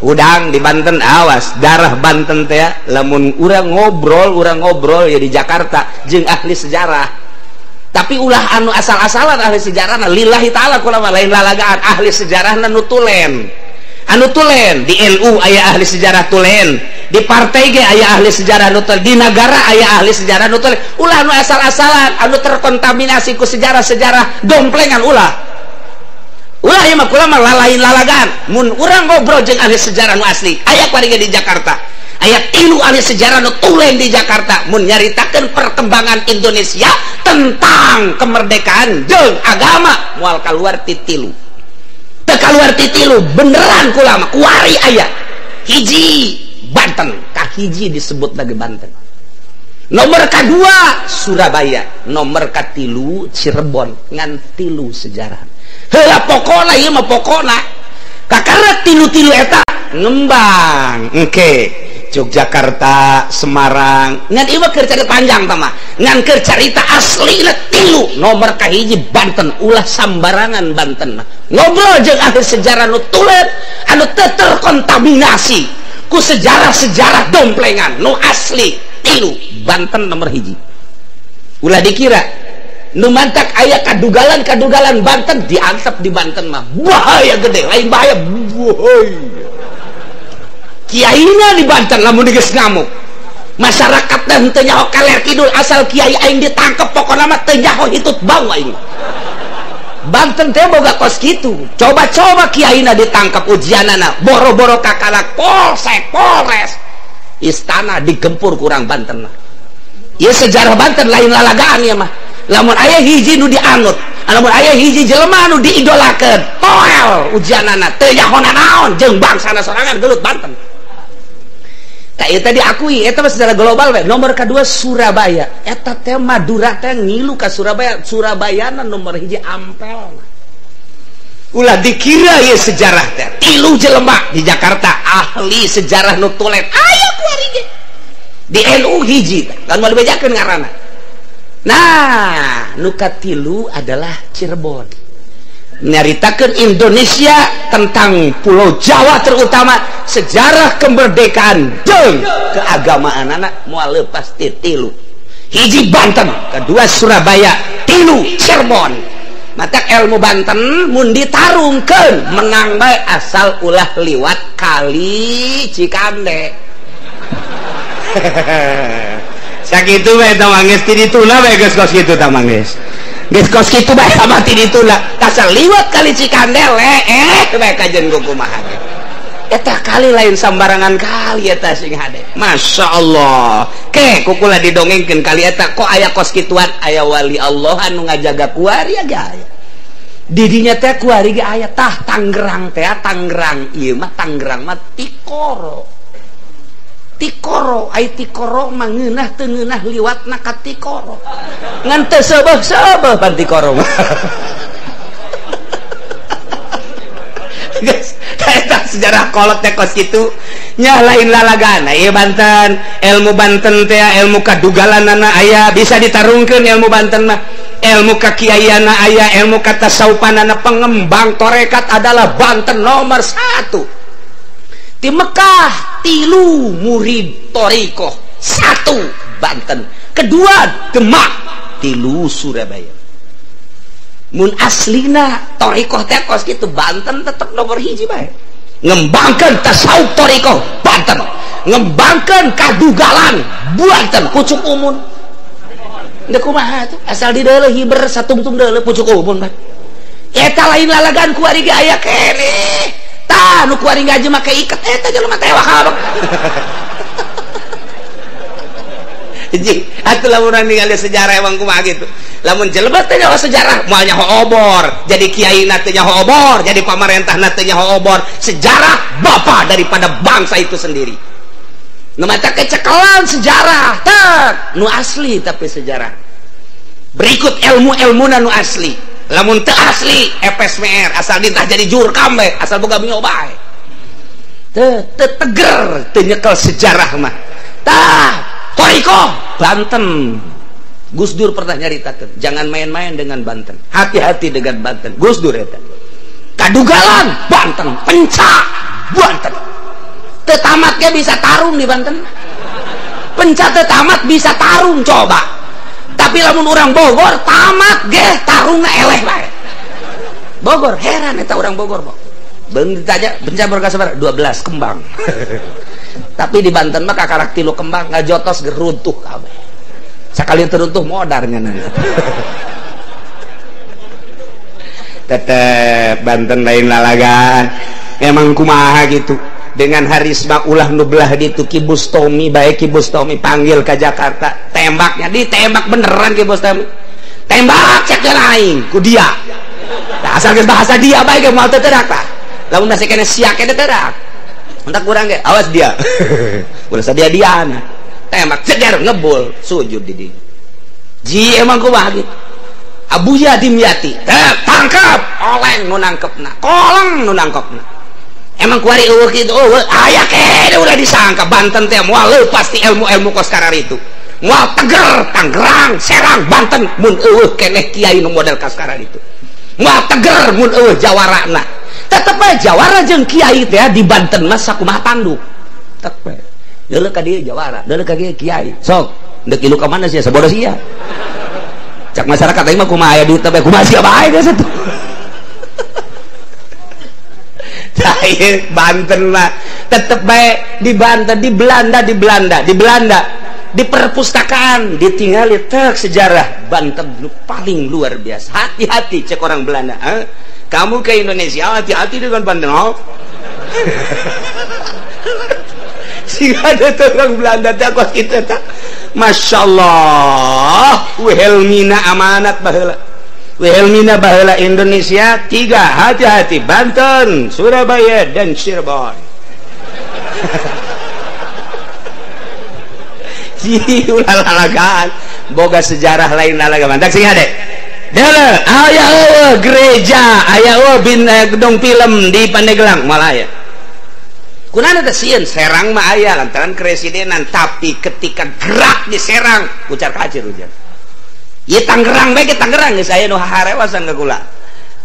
Udang di Banten awas, darah Banten teh lamun urang ngobrol ya di Jakarta jeung ahli sejarah. Tapi ulah anu asal-asalan ahli sejarahna lillahi ta'ala kula mah lain lalagaan ahli sejarahna nu tulen. Anu tulen di NU aya ahli sejarah tulen, di partai ge aya ahli sejarah nu tulen, di nagara aya ahli sejarah nu tulen. Ulah anu asal-asalan anu terkontaminasi ku sejarah-sejarah domplengan ulah. Ulah ieu mah kula mah lalain lalagaan. Mun urang ngobrol jeung ahli sejarah nu asli, aya kuari ge di Jakarta. Aya 3 ahli sejarah nu tulen di Jakarta mun nyaritakeun perkembangan Indonesia tentang kemerdekaan jeung agama moal kaluar ti tilu. Teu kaluar ti tilu beneran kula mah kuari aya. Hiji Banten, kahiji disebut lagi Banten. Nomor kadua Surabaya, nomor katilu Cirebon, ngan tilu sejarah. Heula pokona ieu mah pokona. Kakara tilu-tilu eta ngembang. Engke Yogyakarta, Semarang, ngan ieu mah keur carita panjang tah mah. Ngan keur carita aslina tilu, nomor kahiji Banten, ulah sambarangan Banten mah. Ngobrol jeung ahli sejarah nu tulen anu teu terkontaminasi ku sejarah-sejarah domplengan nu asli tilu Banten nomor hiji. Ulah dikira nu mantak aya kadugalan-kadugalan Banten diantep di Banten mah bahaya gede, lain bahaya bahaya. Kiaina di Banten lamun geus ngamuk. Masyarakat teh henteu nyaho kaler kidul asal kiai aing ditangkep pokona mah teu nyaho hitut bau aing. Banten teh boga kos kitu. Coba-coba kiaina ditangkap ujianana, boro-boro kakalak polsek, polres, istana digempur kurang Banten. Ieu sejarah Banten lain lalagaan ya mah. Lamun aya hiji nu dianut, lamun aya hiji jelema nu diidolakeun, poel ujianana teu nyaho naon jeung bangsana sorangan gelut Banten. Tah ieu teh diakui eta mah secara global we. Nomor kadua Surabaya. Eta teh Madura teh ngilu ka Surabaya, Surabayana nomor hiji ampel. Ulah dikira ieu sejarah teh. Tilu jelema di Jakarta ahli sejarah nu tulen. Aya kuari ge. Di NU hiji kan moal dibejakeun ngaranna. Nah, nu katilu adalah Cirebon. Nyaritakeun Indonesia tentang Pulau Jawa terutama sejarah kemerdekaan jeung keagamaan anak moal lepas ti tilu. Hiji Banten, kedua Surabaya, tilu Cirebon. Matak ilmu Banten mun ditarungkeun menang bae asal ulah liwat kali Cikande. Sakitu bae tah mangges ti dituna bae geus kos kitu tah mangges. Geus kos kitu bae sama ti dituna. Asal liwat kali Cikande bae kajen kumaha. Eta kali lain sambarangan kali eta sing hade. Masya Allah. Ke kukula didongengkeun kali eta kok aya kos kituan aya wali Allah anu ngajaga kuari ge aya. Didinya teh kuari ge aya tah Tangerang teh Tangerang ieu mah Tangerang mah Tikoro. Tikoro ai Tikoro mah ngeunah teu ngeunah liwatna ka Tikoro. Ngan teu seubeuh-seubeuh pan Tikoro mah. Guys, eta sejarah kolot teh kos kitu nya lain lalagaan. Ieu Banten, ilmu Banten teh ilmu kadugalanana aya bisa ditarungkeun ilmu Banten mah. Ilmu kakiaiana aya, ilmu katasawufanana pengembang tarekat adalah Banten nomor 1. Di Mekah tilu murid thariqah, 1 Banten, kedua Demak, tilu Surabaya. Mun aslina thariqah teh kos kitu Banten tetep nomor hiji bae. Ngembangkeun tasawuf thariqah Banten, ngembangkeun kadugalan Banten pucuk umun. Deuk kumaha tuh asal di deuleuh hiber satungtung deuleuh pucuk umun bae. Eta lain lalagaan kuari ge aya keneh. Tah nu kuari ngaji make iket eta jelema teh wakal. Ji, atuh lamun ningali sejarah emang kumaha gitu. Lamun jelema teh nyaho sejarah moal nyaho obor, jadi kiai na teh nyaho obor, jadi pamarentah na teh nyaho obor. Sejarah bapa daripada bangsa itu sendiri. Nu mata kecekelan sejarah, tek nu asli tapi sejarah. Berikut ilmu-ilmuna nu asli. Lamun teu asli FSMR asal ditah jadi jurkam bae, asal boga bingo bae. Teu teger, teu nyekel sejarah mah. Tah thariqah Banten. Gus Dur pernah nyaritakeun, jangan main-main dengan Banten. Hati-hati dengan Banten. Gus Dur eta. Kadugalan Banten, pencak Banten. Teu tamat ge bisa tarung di Banten. Pencak teu tamat bisa tarung coba. Tapi lamun urang Bogor tamat ge tarungna eleh bae. Bogor heran eta urang Bogor, Bog. Beung ditanya pencak berka sabaraha? 12 kembang. Tapi di Banten mah kakarak tilu kembang ngajotos geruntuh kabeh. Sakali teruntuh modarnya nanya. Tetep Banten lain lalagan. Emang kumaha gitu. Dengan harisma ulah nu belah ditu Ki Bustomi bae Ki Bustomi panggil ke Jakarta. Tembaknya ditembak beneran Ki Bustomi. Tembak cek lain ku dia. Nah, asal geus bahasa dia bae ge moal teu terak tah. Lamun masih kene siak teu terak. Entak kurang ge awas dia. Ulah sadia diana. Tembak ceger ngebul sujud di dieu. Ji emang kumaha gitu. Abuya Dimyati tangkap oleng nu nangkepna. Koleng nu nangkepna. Emang kuari eueuh kitu eueuh aya kene ulah disangka Banten teh moal leupas ti ilmu-ilmu kos karar itu. Moal teger Tangerang, Serang, Banten mun eueuh keneh kiai nu model kos karar itu. Moal teger mun eueuh jawarana. Tetep bae jawara jeung kiai teh di Banten mah sakumaha tanduk. Tetep bae. Deuleu ka dieu jawara, deuleu ka dieu kiai. Sok, deuk ilu ka mana sia sabodo sia. Cak masyarakat aing mah kumaha aya duit teh kumaha sia bae geus atuh. Banten lah tetep baik di Banten, di Belanda, di Belanda, di Belanda. Di perpustakaan ditinggali tek sejarah Banten paling luar biasa. Hati-hati cek orang Belanda. Kamu ke Indonesia hati-hati dengan Banten. Oh. Sehingga ada orang Belanda teh kos kitu teh. Masya Allah, Wilhelmina amanat baheula. Wilhelmina baheula Indonesia 3, hati-hati Banten, Surabaya dan Cirebon. Ulah lalagaan boga sejarah lain lalagaan mantak sing hade deuleu aya eueuh gereja aya eueuh bin gedung film di Pandeglang malah aya kunaon teh sieun Serang mah aya lantaran keresidenan tapi ketika gerak di Serang ucar kacir ujar ieu Tangerang bae ge Tangerang geus aya nu haharewasan ka kula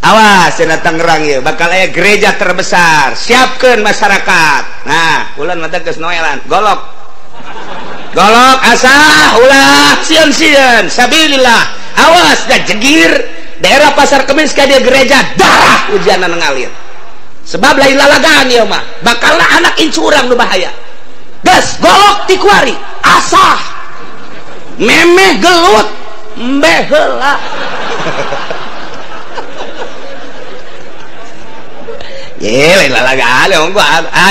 awas cenah Tangerang ieu bakal aya gereja terbesar siapkeun masyarakat nah ulan mah geus noelan golok golok asah ulah sieun-sieun sabilillah awas da jegir daerah Pasar Kemis ka dieu gereja darah hujanan ngalir sebab lain lalagaan ieu mah bakalna anak incu urang nu bahaya geus golok ti kuari asah memeh gelut embeh heula. Ye lain lalagaan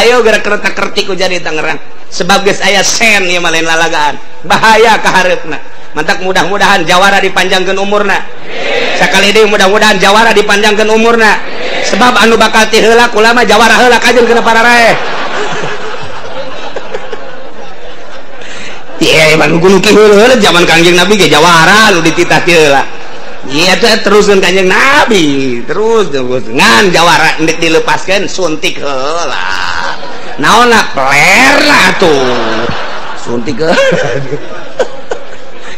ayo gerak kertak-kertik hujan di Tangerang sebab geus aya sen ieu mah lain lalagaan bahaya ka hareupna mantak mudah-mudahan jawara dipanjangkeun umurna sakali deui mudah-mudahan jawara dipanjangkeun umurna sebab anu bakal ti heula kula mah jawara heula kajeun kana pararaeh ieu mah gunung ki heula zaman Kangjeng Nabi ge jawara nu dititah ti heula ieu teh teruskeun Kangjeng Nabi terus ngan jawara endek dilepaskeun suntik heula naonna peler lah tuh suntik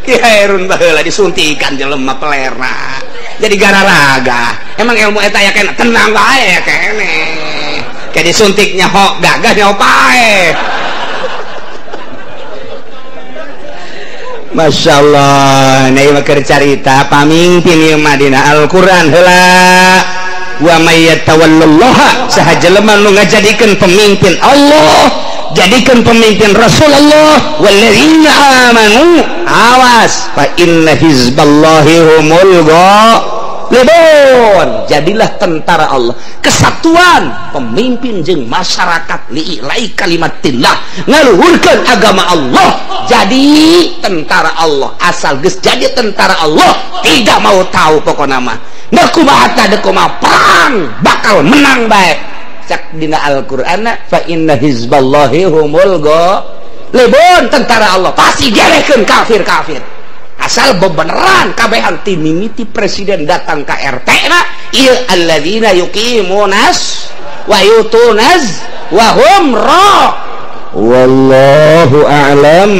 Ki Hairun baheula disuntikan jelema pelerna jadi gararaga emang ilmu eta aya kene tenang wae kene kayak disuntik nyaho gagah nyaho pae. Masya Allah ini mah keur carita pamimpin ieu mah dina Al-Qur'an heula wa may yatawallallaha saha jelema nu ngajadikeun pemimpin Allah jadikan pemimpin Rasulullah walladzina amanu awas fa inna hizballahi humul ghalibun jadilah tentara Allah kesatuan pemimpin jeung masyarakat li'ilai kalimatillah ngaluhurkeun agama Allah jadi tentara Allah asal geus jadi tentara Allah tidak mau tahu pokona mah deuk kumaha tah deuk kumaha perang bakal menang bae cak dina Al-Qur'an fa inna hizballahi humul ghalibun tentara Allah pasti gerekeun kafir-kafir asal bebeneran kabehan ti mimiti presiden datang ka RT na ieu alladzina yuqimunas wa yutunaz wa hum ra wallahu a'lam.